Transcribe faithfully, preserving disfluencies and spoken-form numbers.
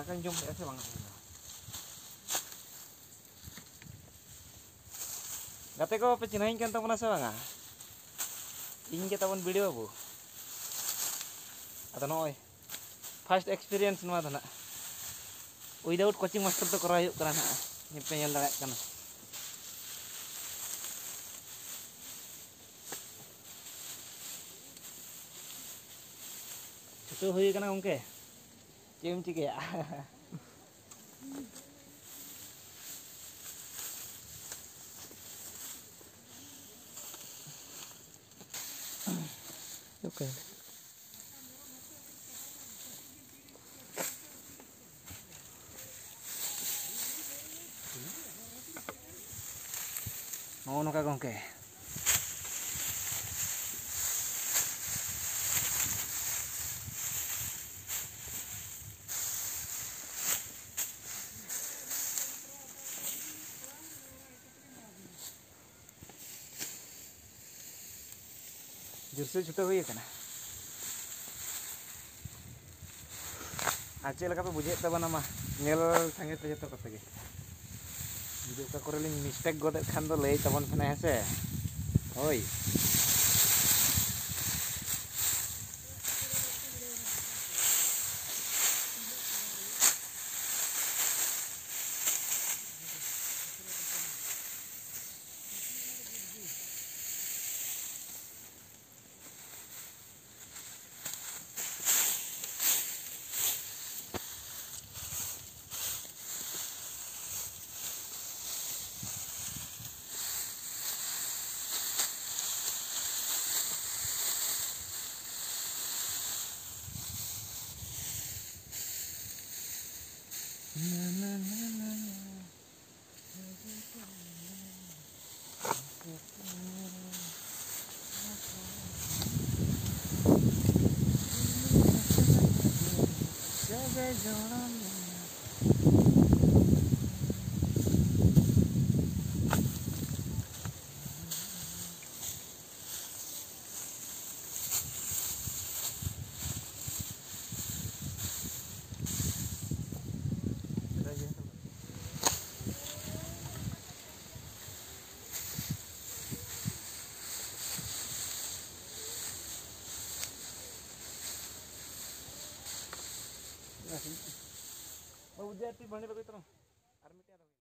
ᱫᱟᱠᱟᱧ ᱡᱚᱢ ᱞᱮᱫᱼᱟ ᱥᱮ ᱵᱟᱝᱟ ᱛᱮᱦᱮᱧ ᱫᱚ? ᱜᱟᱛᱮ ᱠᱚ, ᱯᱮ ᱪᱤᱱᱦᱟᱹᱣᱤᱧ ᱠᱟᱱ ᱛᱟᱵᱚᱱᱟ ᱥᱮ ᱵᱟᱝᱟ? ᱤᱧ ᱜᱮ ᱛᱟᱵᱚᱱ ᱵᱤᱲᱤ ᱵᱟᱹᱵᱩ᱾ ᱟᱫᱚ ᱱᱚᱜᱼᱚᱭ first experience ᱱᱚᱣᱟ ᱫᱚ ᱱᱟᱜ᱾ Without coaching master ᱛᱮ ᱠᱚᱨᱟᱣ ᱦᱩᱭᱩᱜ ᱠᱟᱱᱟ ᱱᱟᱜ, ᱯᱮ ᱧᱮᱞ ᱫᱟᱲᱮᱭᱟᱜ ᱠᱟᱱᱟ᱾ ᱪᱷᱩᱴᱟᱹᱣ ᱦᱩᱭ ᱠᱟᱱᱟ ᱜᱚᱢᱠᱮ, ᱪᱮᱫ ᱮᱢ ᱪᱤᱠᱟᱹᱭᱟ? ᱚᱠᱟᱭᱮᱱᱟ? ᱱᱚᱜᱼᱚ ᱱᱚᱝᱠᱟ ᱜᱚᱢᱠᱮ᱾ ᱡᱳᱨᱥᱳᱨ ᱪᱷᱩᱴᱟᱹᱣ ᱦᱩᱭ ᱟᱠᱟᱱᱟ᱾ ᱟᱨ ᱪᱮᱫ ᱞᱮᱠᱟ ᱯᱮ ᱵᱩᱡᱷᱟᱹᱣᱮᱫ ᱛᱟᱵᱚᱱᱟ, ᱢᱟ ᱧᱮᱞ ᱥᱟᱸᱜᱮ ᱯᱮ ᱡᱚᱛᱚ ᱠᱚᱛᱮ ᱜᱮ᱾ ᱡᱩᱫᱤ ᱚᱠᱟ ᱠᱚᱨᱮ ᱞᱤᱧ mistake ᱜᱚᱫᱮᱫ ᱠᱷᱟᱱ ᱫᱚ ᱞᱟᱹᱭ ᱛᱟᱵᱚᱱ ᱯᱮ ᱱᱟᱦᱟᱜ, ᱦᱮᱸ ᱥᱮ? ᱦᱳᱭ᱾ ᱵᱟᱹᱵᱩ ᱫᱮ, ᱛᱤ ᱵᱷᱟᱹᱱᱤ ᱵᱟᱹᱜᱤ ᱛᱟᱢᱟ᱾ ᱟᱨ ᱢᱤᱫᱴᱮᱱ ᱨᱚᱦᱚᱭ᱾